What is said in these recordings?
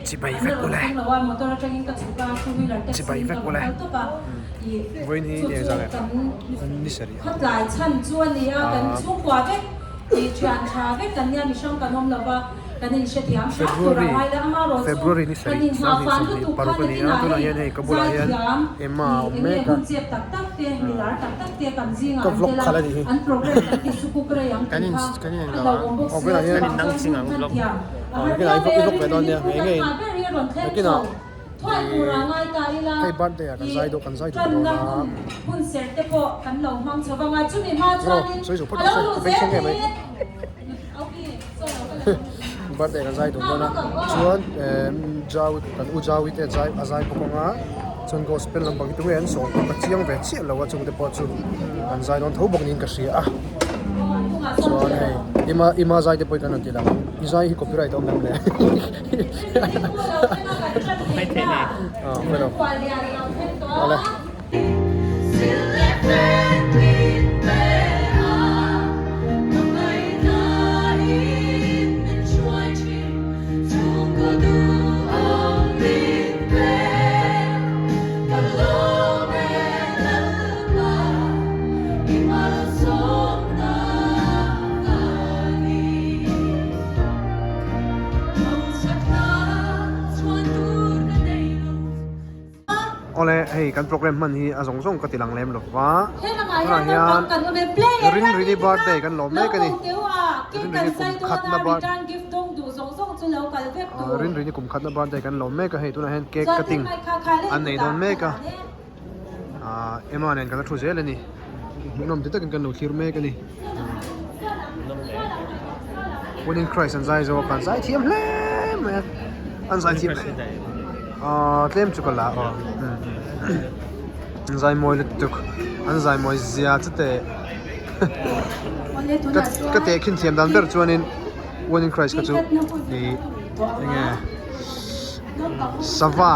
Chibai vek ule. Chibai vek ule. Vawiin hi ni engzah nge? Ni sarih a. February February ni sarih sang hnih 25 a ni a tunah hian hei ka bulah hian Emma a awm mek a ka vlog khalh a nih hi aw tunah hian aw nakinah i vlog ve dawn nia ngei ngeiin nakinah hei birthday ah kan zai dawn kan zai duh dawn a aw sawi zawh phawt ang che ka bengchheng em mai. Birthday kan zai dun dawn a chuan Jaui kan u Jaui te zai a zai bawk ang a chuan gospel lampang hi tunge an sawi pawh ka chiang ve chiah lo a chungte pawh chu an zai dawn tho bawk niin ka hria a chuan hei ima ima zai te pawh hi kan rawn ti lang i zai hi copyright a awm em le ah fellow awle. Awle hei kan program hman hi a zawng zawng ka ti lang lem lo va tunah hian Rinrini birthday kan lawm mek a ni Rinrini kum khatna Rinrini kum khatna birthday kan lawm mek a hei tunah hian cake cutting an nei dawn mek a ah Emma nen kan la thu zel a ni hmuhnawm ti takin kan lo thlir mek a ni Winning Christ an zai zo a kan zai thiam hle mai a an zai thiam ah tlem chu ka la aw an zai mawi lutuk an zai mawi zia chu teh ka ka tehkhin thiam dan ber chuanin Winning Christ kha chu ih eng nge sava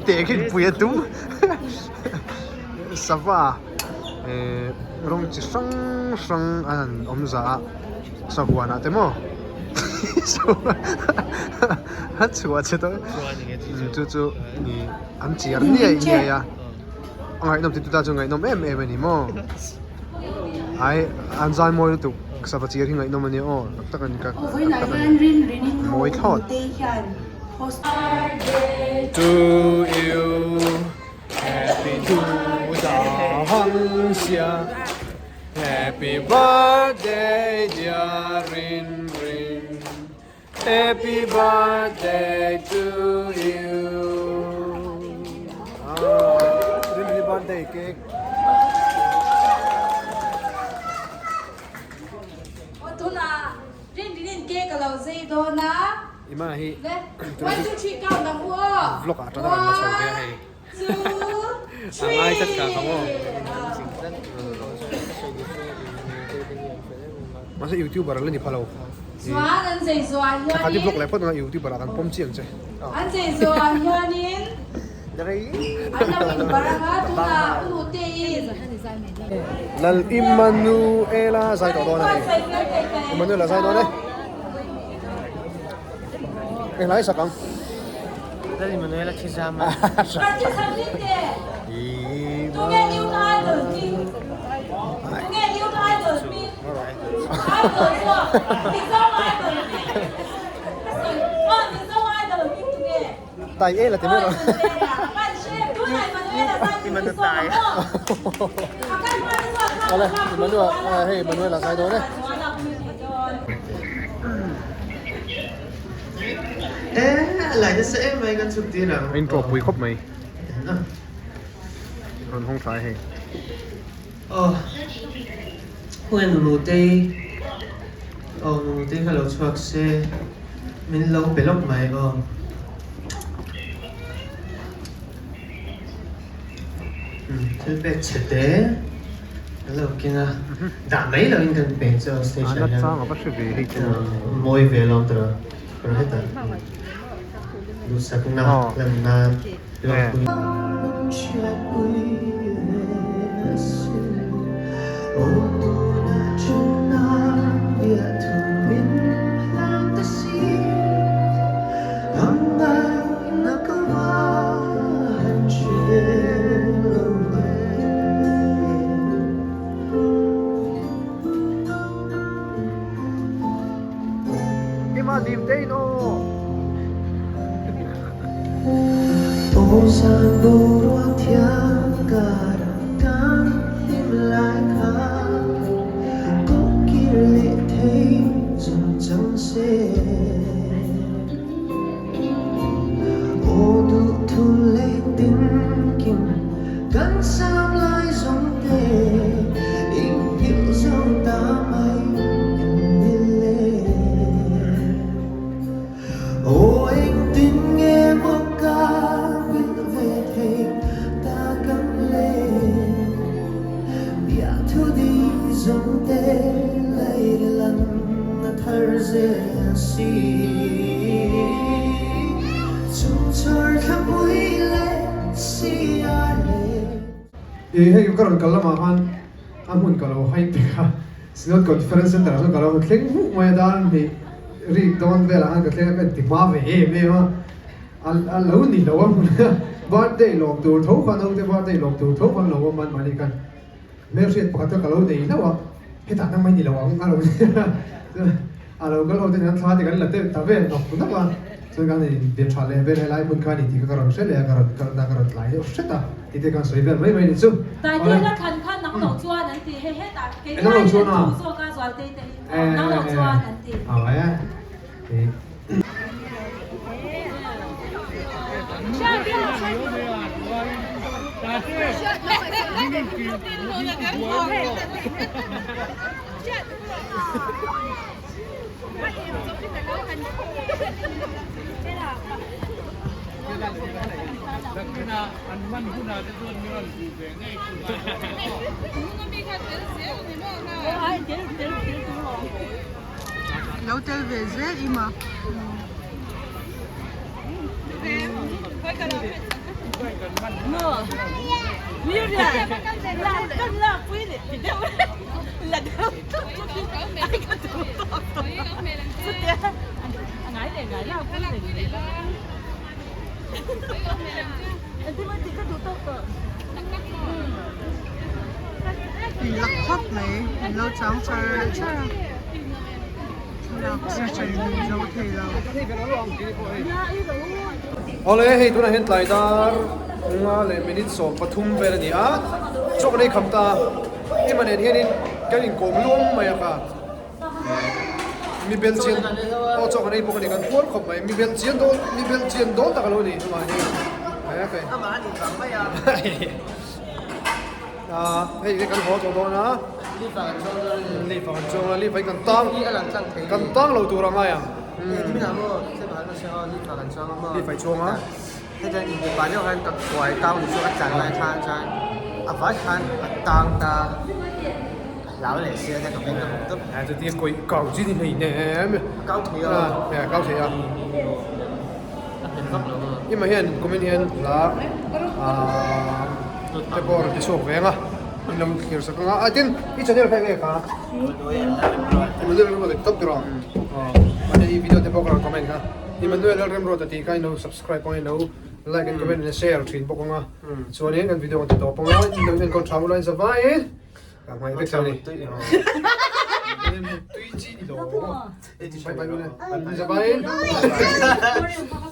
tehkhin pui a tum sava. Eh rawng chi hrang hrang a han awm za a sahuan ah te maw a chhuah che tawh chu chu ih an chiar niaih niaih a a ngaihnawm ti tu ta chu ngaihnawm em em a ni maw ai an zai mawi lutuk sava chiar hi ngaihnawm a nia aw tak tak a ni ka tak tak a ni mawi thlawt. To you. Happy to the Hang Sia Happy birthday dear Rin Rin Happy birthday to you Ah, Rin Rin birthday cake. Tuna Rin Rin cake a lo zei dawn a. Ima hi vlog ah tan a rawn la chho ve a hei a ngai tlat ka ka maw mahse youtuber la ni pha lo thakhat i vlog leh phawt anga youtuber ah kan pawm chiang che Lal Immanuela zai tawh dawn a hei Immanuela zai dawn e. Eng lai sak ang? Lal Immanuela thi zam a. Tai e la ti mai rawh. Immanuel tai. Awle Immanuel hei Immanuel a zai dawn e. E a lai nasa em mai kan chhuk tir ang. A intro pui khawp mai. Rawn hawng thlai hei. Aw Khawnge Nunutei Aw Nunutei kha lo chhuak se min lo pe lawk mai aw. Thil pek chhe te an lo keng a, dah mai loin kan pe chu a stage ah hian mawi ve lawm tawh a hetah duhsakna lan nan lawmpui. anga dim te in aw. Ih hei ka rawn kal lamah khan a hmun ka lo hai pek a, Synod Conference Centre ah chuan ka lo thleng hmuh mai a, dar hnih rik dawn velah khan ka thleng a, ka inti hma ve em em a, a lo ni lo a hmun a, birthday lawm tur tho khan naute birthday lawm tur tho khan lo awm a anmahni khan. Hmelhriat pakhat kha ka lo nei hlauh a, hetah nang mai ni lo ang a lo ti a, a lo kal ho te hian thla te kan la deuh ta vel nawk nawk a, chuan kan in bia tha leh vel helai hmun kha a ni tih kha ka rawn hre leh a, ka rawn kalna ka rawn tlai deuh hret a, tih te khan sawi vel mai mai ni chu. Taite la thlan kha nang lo chuan an ti he hetah kei lai in an thu zawk a Zualtei te hi nang lo chuan an ti. Lo tel ve zel im a. Lak khawp mai an lo chang char char a thlalak session zo thei lo. Awle hei tunah hian tlai dar nga leh minute 13 vel a ni a chaw kan ei kham ta Ima nen hianin kan inkawm luam mai a kha. Mi bel chian aw chaw kan ei bawk a ni kan puar khawp mai mi bel chian dawn mi bel chian dawn tak a lo ni amah hi Amah a ni vang mai a. Hei hi kan haw tawh dawn a. Leaf ah kan chuang dawn a ni. Leaf ah kan chuang a leaf ah hi kan tang Hi a lang tlang thei. Kan tang lo tur a ngai ang. Hei minah maw thil pakhat ka hria aw leaf ah kan chuang a maw. Leaf ah i chuang a. Hetiang intipa deuh hian ka khuai tang chu a tlan lai khan chuan a vai khan a tang ta. Hlau leh sia te ka beng ka hmu tawp. A chuti kawih kau chi ni hlei nem. A kau thei a. A kau thei a. A nghet vak lo a. Ima hian kumin hian hla te pawh a rawn ti chhuak ve ang a. In lo thlir sak ang a. A tin i channel kha enge kha? Emmanuel Remruat a ti tawp tur a. Mahni i video te pawh ka rawn comment kha. Emmanuel Remruat a tih kha in lo subscribe ang a in lo like and comment and share thin bawk ang a. Chuanin kan video kan ti tawp ang a. In lo enkawl tha ula in za vaiin. Ka hmai vek chang ni. Tui chi ni lo. Bye bye. Bye bye.